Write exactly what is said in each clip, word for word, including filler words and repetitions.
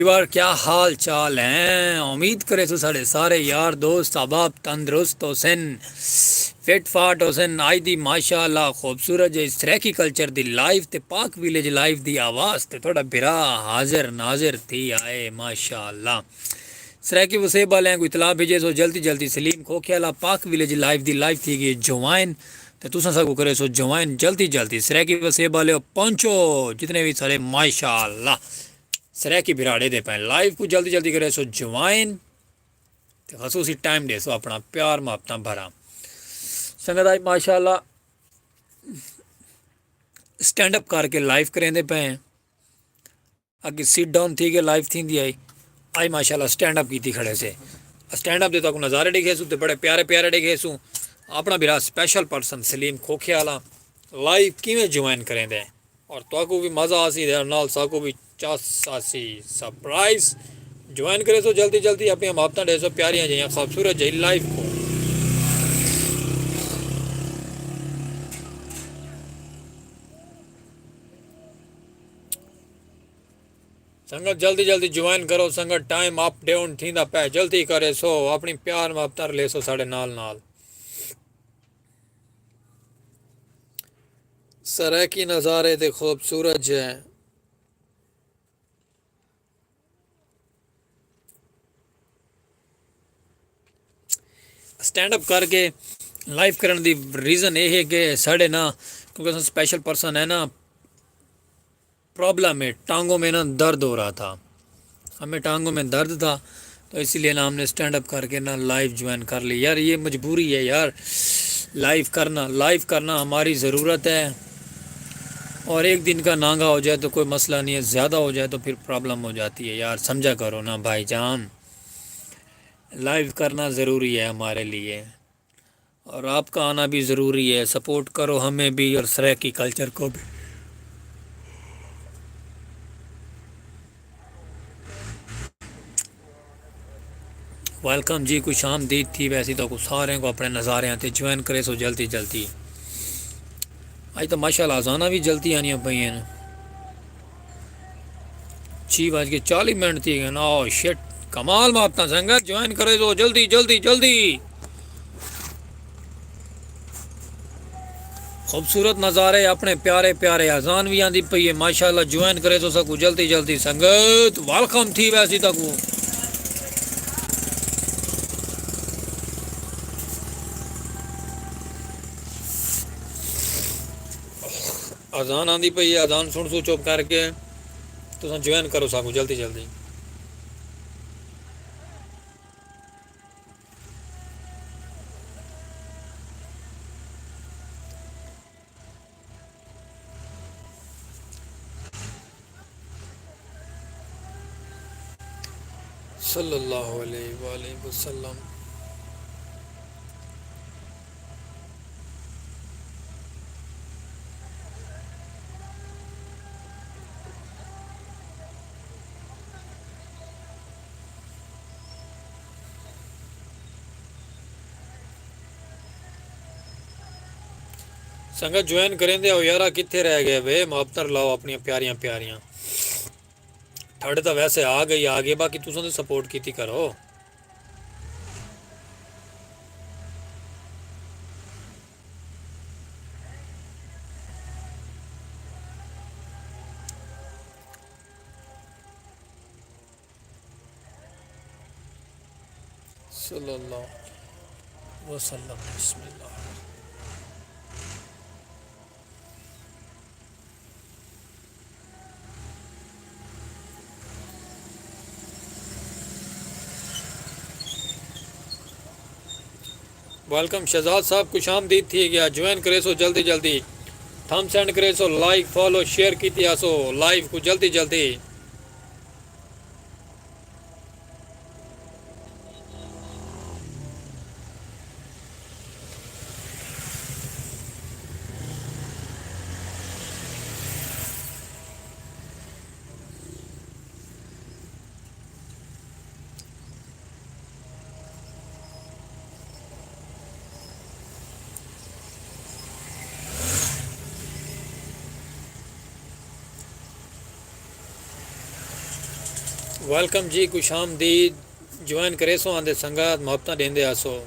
یار، کیا حال چال ہیں؟ امید کریسوں ساڈے سارے یار دوست احباب تندرست ہوسن، فٹ فاٹ ہوسن۔ آج دی ماشاءاللہ خوبصورت جئی سرائیکی کلچر دی لائیو تے پاک ویلیج لائیو دی آواز تے تہاڈا بھرا حاضر ناظر تھی آئے ماشاءاللہ۔ سرائیکی وسیب آلیاں کوں اطلاع بھیجیسوں جلدی جلدی سلیم کھوکھے آلا پاک ویلیج لائیو دی لائیو تھی گئی جوائن، تے تساں ساکوں کریسوں جوائن جلدی جلدی۔ سرائیکی وسیب آلیو پہنچو، جتنے وی سارے ماشاءاللہ سرائیکی بھرا ڈیدے پئے لائیو کوں جلدی جلدی کریسوں جوائن، تے خصوصی ٹائم ڈیسوں اپنا پیار محبتاں بھرا۔ سنگت آج ماشاءاللہ سٹینڈ اپ کر کے لائیو کریندے پئے ہیں۔ اگے سیٹ ڈاؤن تھی کے لائیو تھیندی آئی، آئی ماشاءاللہ سٹینڈ اپ کیتی کھڑے سے۔ سٹینڈ اپ دے تہاکوں نظارے ڈیکھیسوں تے بڑے پیارے پیارے ڈیکھیسوں۔ اپنا بھرا سپیشل پرسن سلیم کھوکھے آلا لائیو کیویں جوائن کریندے، اور تہاکوں وی مزہ آسی تے نال ساکوں وی چس آسی سرپرائز۔ جوائن کریسوں جلدی جلدی، اپنیاں محبتاں ڈیسوں پیاریاں جیہاں خوبصورت جئی لائیو کوں۔ سنگت جلدی جلدی جوائن کرو سنگت، ٹائم اپ ڈاؤن تھیندا پئے، جلدی کریسوں، اپنی پیار محبتاں رلیسوں ساڈے نال نال۔ سرائیکی نظارے تے خوبصورت جے۔ سٹینڈ اپ کر کے لائیو کرن دی ریزن اے ہے کہ ساڈے نا، کیونکہ اساں سپیشل پرسن ہے نا، پرابلم ہے، ٹانگوں میں نا درد ہو رہا تھا، ہمیں ٹانگوں میں درد تھا، تو اسی لیے نا ہم نے سٹینڈ اپ کر کے نا لائیو جوائن کر لی۔ یار یہ مجبوری ہے یار، لائیو کرنا، لائیو کرنا ہماری ضرورت ہے۔ اور ایک دن کا نانگا ہو جائے تو کوئی مسئلہ نہیں ہے، زیادہ ہو جائے تو پھر پرابلم ہو جاتی ہے یار، سمجھا کرو نا بھائی جان، لائیو کرنا ضروری ہے ہمارے لیے۔ اور آپ کا آنا بھی ضروری ہے، سپورٹ کرو ہمیں بھی اور سرائیکی کلچر کو بھی۔ ویلکم جی، خوش آمدید تھی ویسی تہاکوں سارے کوں اپنے نظارے تے جوائن کریسوں جلدی جلدی۔ اج تو ماشاءاللہ اذاناں بھی جلدی آنیاں پئی ہیں۔ چھی وج کے چالی منٹ تھی گئے نا۔ او شٹ، کمال محبتاں سنگت، جوائن کریسوں جلدی جلدی جلدی۔ خوبصورت نظارے، اپنے پیارے پیارے، اذان وی آندی پئی ہے ماشاءاللہ۔ جوائن کریسوں ساکوں جلدی جلدی سنگت، ویلکم تھی ویسی تہاکوں۔ اذان آندی پئی ہے، اذان سنڑسوں چپ کر کے، تساں جوائن کرو ساکوں جلدی جلدی۔ صلی اللہ علیہ وآلہ وسلم۔ سنگت جوائن کریندے ہو یارا، کتھے رہ گئے وے؟ محبتاں رلاؤ اپنیاں پیاریاں پیاریاں۔ تھاڈے تاں ویسے آ گئی آ گئی، باقی تساں تے سپورٹ کیتی کرو۔ صلی اللہ علیہ وسلم۔ بسم اللہ۔ ویلکم شہزاد صاحب، خوش آمدید تھی گیا۔ جوائن کریسو جلدی جلدی، تھم سینڈ کریسو، لائک، فالو، شیئر کیتی آسو لائیو کو جلدی جلدی۔ ویلکم جی، خوش آمدید۔ جوائن کریسو آندے سنگت، محبتاں ݙیندے آسو۔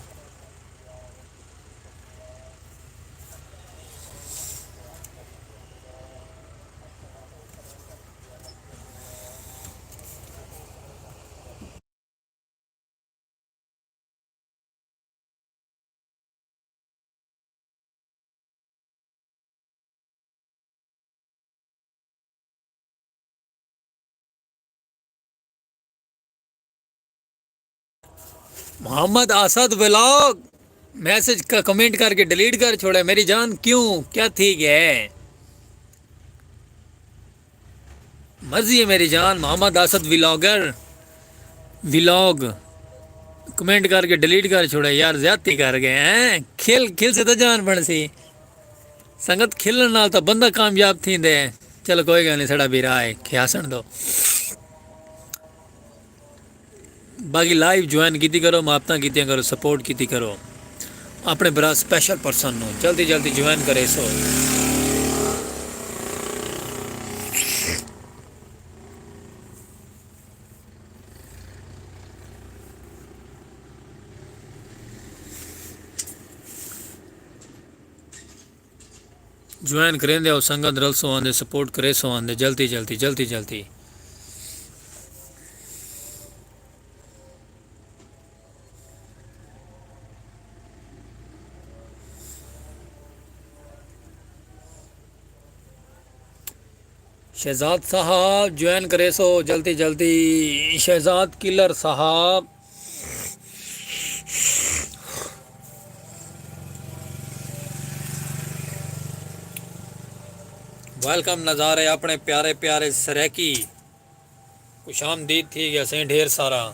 محمد اسد ولاگ میسج کا کمنٹ کر کے ڈیلیٹ کر چھوڑے۔ میری جان، کیوں؟ کیا تھی گئے؟ مرضی ہے میری جان۔ Muhammad Asad vlogger vlog comment کر کے ڈیلیٹ کر چھوڑے یار، زیادتی کر گئے ہیں۔ کھل کھل سے تو جان بن سی۔ سنگت، کھلن نال تو بندہ کامیاب تھیندے۔ چلو کوئی گل نہیں، سڑا بھی راہ ہے، کھیاسن دو۔ باقی لائیو جوائن کیتی کرو، محبتاں کیتیاں کرو، سپورٹ کیتی کرو۔ اپنے برا سپیشل پرسن نو جلدی جلدی جوائن کریسو۔ جوائن کریندے او سنگت، رلسو آندے، سپورٹ کریسو آندے، جلدی جلدی جلدی جلدی۔ شہزاد صاحب جوائن کریسو جلدی جلدی۔ شہزاد کلر صاحب۔ ویلکم نظارے اپنے پیارے پیارے سرائیکی۔ خوش آمدید تھی گیا سائیں ڈھیر سارا۔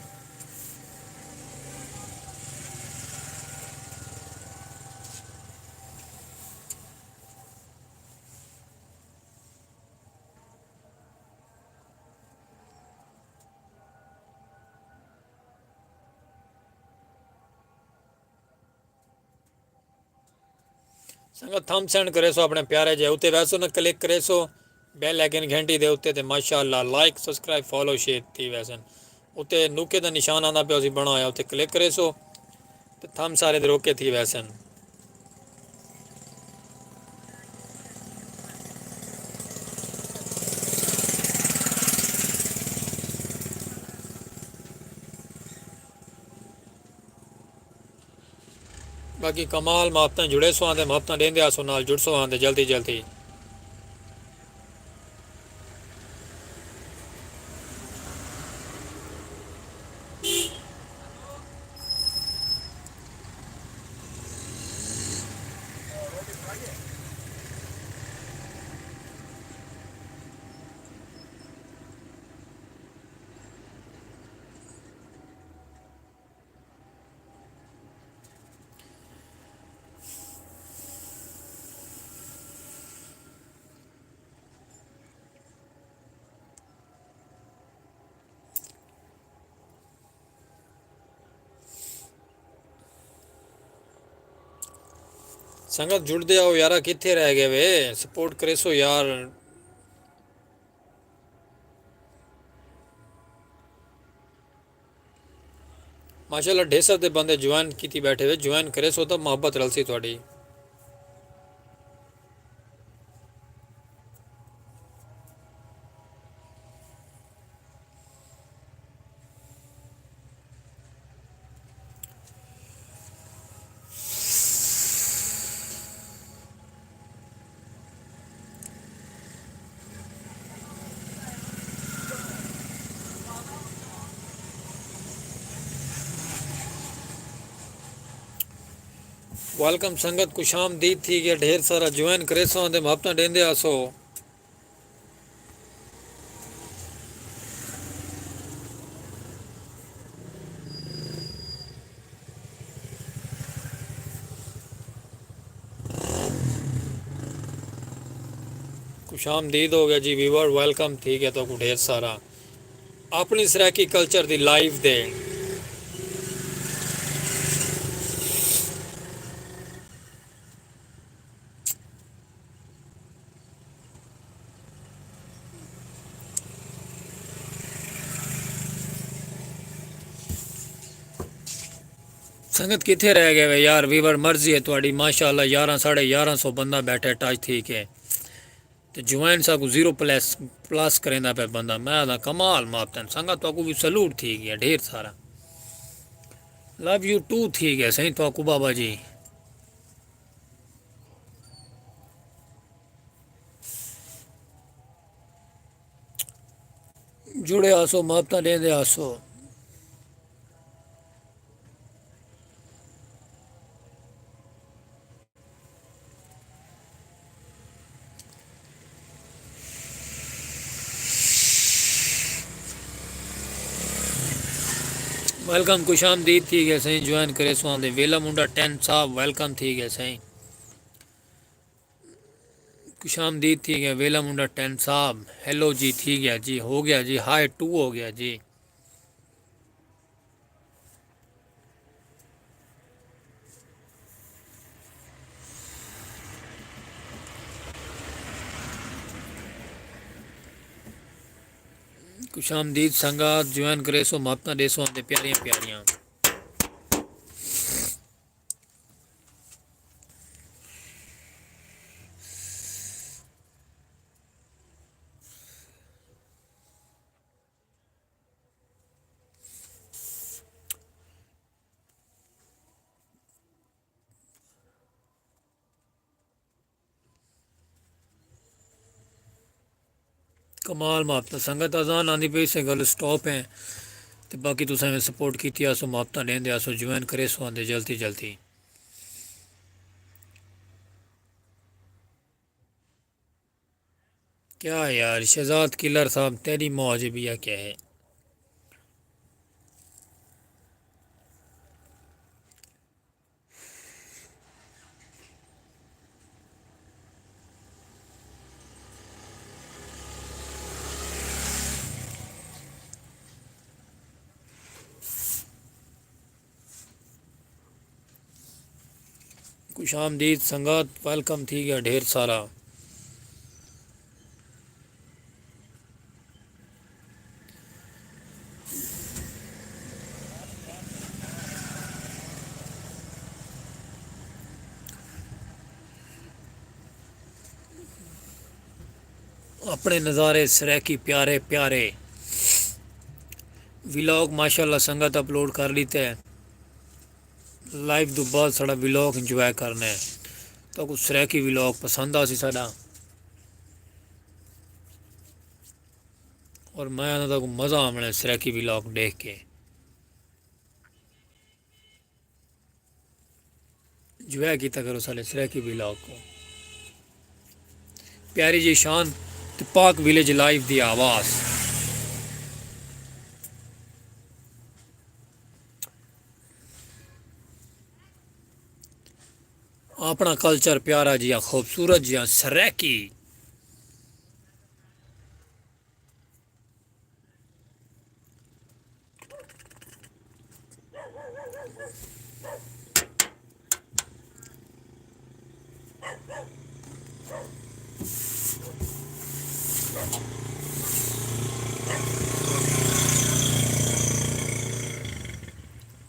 سنگت، تھم سینڈ کریسو اپنے پیارے جے اتے ویسو نہ کلک کریسو بیل آئیکن گھنٹی دے اتے تے ماشاءاللہ لائک، سبسکرائب، فالو، شیئر تھی ویسن۔ اتے نوکے دا نشان آندا پیا اسی بنا ہویا، اتے کلک کریسو تے تھم سارے دے روکے تھی ویسن۔ باقی کمال محبتاں جڑے سو آندے، محبتاں ݙیندے آسو نال جڑسو آندے جلدی جلدی۔ سنگت جڑدے آؤ یارا، کتھے رہ گئے وے؟ سپورٹ کریسو یار۔ ماشاءاللہ ڈھیر سارے بندے جوائن کیتی بیٹھے وے، جوائن کریسو تاں محبت رلسی تہاڈی۔ ویلکم سنگت، خوش آمدید تھی گیا، ڈھیر سارا جوائن کریسو آندے محبتاں ڈیندے آسو۔ خوش آمدید ہو گیا جی ویور، ویلکم تھی گیا تو کو ڈھیر سارا اپنی سرائیکی کلچر دی لائیو دے۔ سنگت کتھے رہ گئے وے یار؟ ویور مرضی ہے تہاڈی، ماشاءاللہ یارہاں، ساڑھے یارہاں سو بندہ بیٹھے ٹچ تھی کے۔ تے جوائن ساکوں زیرو پلس، پلس کریندا پئے بندہ۔ میں آہدا کمال ماپتن سنگت، تہاکوں وی سلوٹ تھی گیا ڈھیر سارا۔ لو یو ٹو تھی گیا سائیں تہاکوں بابا جی۔ جڑے آسو، ماپتاں ڈیندے آسو۔ ویلکم، خوش آمدید تھی گئے سائیں، جوائن کرے سواں دے۔ ویلا منڈا ٹین صاحب ویلکم تھی گئے سائیں۔ خوش آمدید تھی گئے ویلا منڈا ٹین صاحب۔ ہیلو جی تھی گیا جی، ہو گیا جی، ہائے ٹو ہو گیا جی۔ خوش آمدید سنگت، جوائن کریسو، محبتاں ڈیسو آندے پیاریاں پیاریاں۔ کمال محبت سنگت، اذان آندی پئی سے، گل سٹاپ ہیں۔ تے باقی تساں میں سپورٹ کیتی آسو، محبتاں ڈیندے آسو، جوائن کریسو آندے جلدی جلدی۔ کیا یار شہزاد کلر صاحب، تیری موج بیا کیا ہے؟ خوش آمدید سنگت، ویلکم تھی گیا ڈھیر سارا۔ اپنے نظارے سرائیکی پیارے پیارے۔ ولاگ ماشاءاللہ سنگت اپلوڈ کر لیتے ہیں۔ لائیو توں بعد ساڑا ولاگ انجوائے کرنا ہے۔ تہاکوں سرائیکی ولاگ پسند آسی ساڈا۔ اور میں آہدا تہاکوں مزہ آونا ہے سرائیکی ولاگ ڈیکھ کے۔ انجوائے کیتا کرو ساڈے سرائیکی ولاگ کوں۔ پیاری جی شان تے پاک ویلیج لائیو دی آواز۔ اپنا کلچر پیارا جیاں، خوبصورت جیاں، سرائیکی۔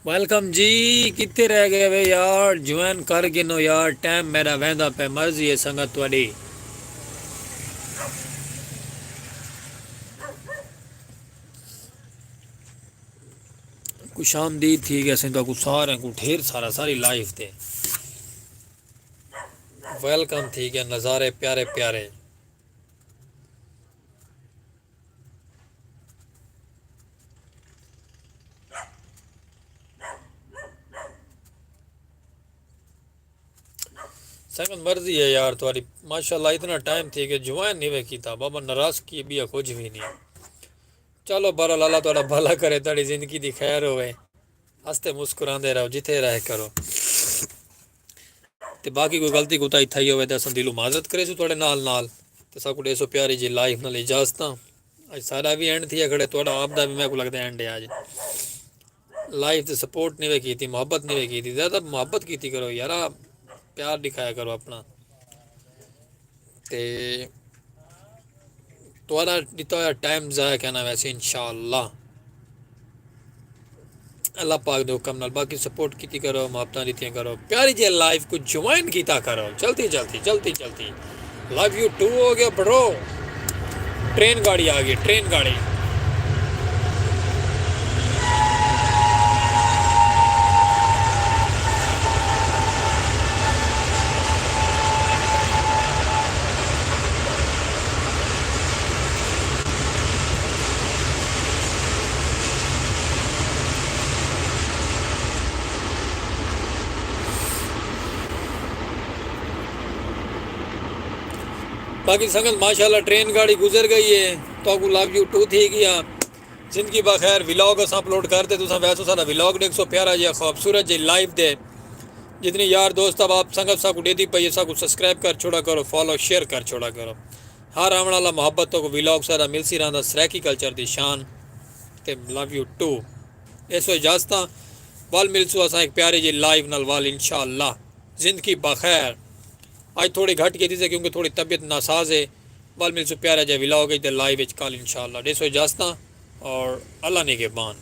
ویلکم جی، کتھے رہ گئے وے یار؟ جوائن کر گھنو یار، ٹائم میڈا ویندا پئے، مرضی ہے سنگت تہاڈی۔ خوش آمدید تھی گئے سیں تہاکوں ساریں کوں ڈھیر سارا ساری لائیو تے۔ ویلکم تھی گئے نظارے پیارے پیارے۔ سنگت مرضی ہے یار تہاڈی۔ ماشاءاللہ اتنا ٹائم تھی کہ جوائن نہیں وے کیتا بابا، ناراضگی بیا کچھ بھی نہیں۔ چلو بہرحال اللہ تہاڈا بھلا کرے، تہاڈی زندگی دی خیر ہوئے۔ ہستے مسکراندے رہو جتھے رہ کرو۔ تے باقی کوئی غلطی کوتاہی تھئی ہووے تے اساں دلوں معذرت کریسوں تہاڈے نال نال۔ تے ساکوں ڈیسو پیاری جی لائیو نال اجازتاں۔ اج ساڈا وی اینڈ تھیا کھڑے، تہاڈا آپ دا وی میکوں لگدا اینڈ ہے اج۔ لائیو تے سپورٹ نہیں وے کیتی، محبت نہیں وے کیتی، زیادہ محبت کیتی کرو یارا، پیار ڈکھایا کرو اپنا۔ تے تہاڈا ڈتا ہویا ٹائم ضائع کینا ویسے انشاءاللہ۔ اللہ پاک دے حکم نال۔ باقی سپورٹ کیتی کرو، محبتاں ݙتیاں کرو، پیاری جے لائیو کوں جوائن کیتا کرو، جلدی جلدی جلدی جلدی۔ لو یو ٹو ہو گیا برو۔ ٹرین گاڑی آ گئی، ٹرین گاڑی۔ باقی سنگت ماشاءاللہ ٹرین گاڑی گزر گئی ہے، تو کو لو یو ٹو تھی گیا۔ زندگی بخیر ولاگ اساں اپلوڈ کر تے تساں ویسو سارا ولاگ ݙیکھسو، پیارا جیہا خوبصورت جے لائیو دے۔ جتنی یار دوست احباب سنگت ساکو ݙیدی پئی ہے، ساکو سبسکرائب کر چھوڑا کرو، فالو شیئر کر چھوڑا کرو۔ ہر آوݨ والا محبت تو کو ولاگ سارا ملسی رہندا۔ سرائیکی کلچر دی شان تے لو یو ٹو۔ ایسو اجازتاں، ول ملسو اساں ایک پیارے جے لائیو نال ول انشاءاللہ۔ زندگی بخیر۔ اج تھوڑی گھٹ کیتی سے کیونکہ تھوڑی طبیعت ناساز ہے۔ ول ملسو پیارا جے ولاگ اچ تے لائیو اچ کل انشاءاللہ۔ ݙیسو اجازتاں اور اللہ نگہبان۔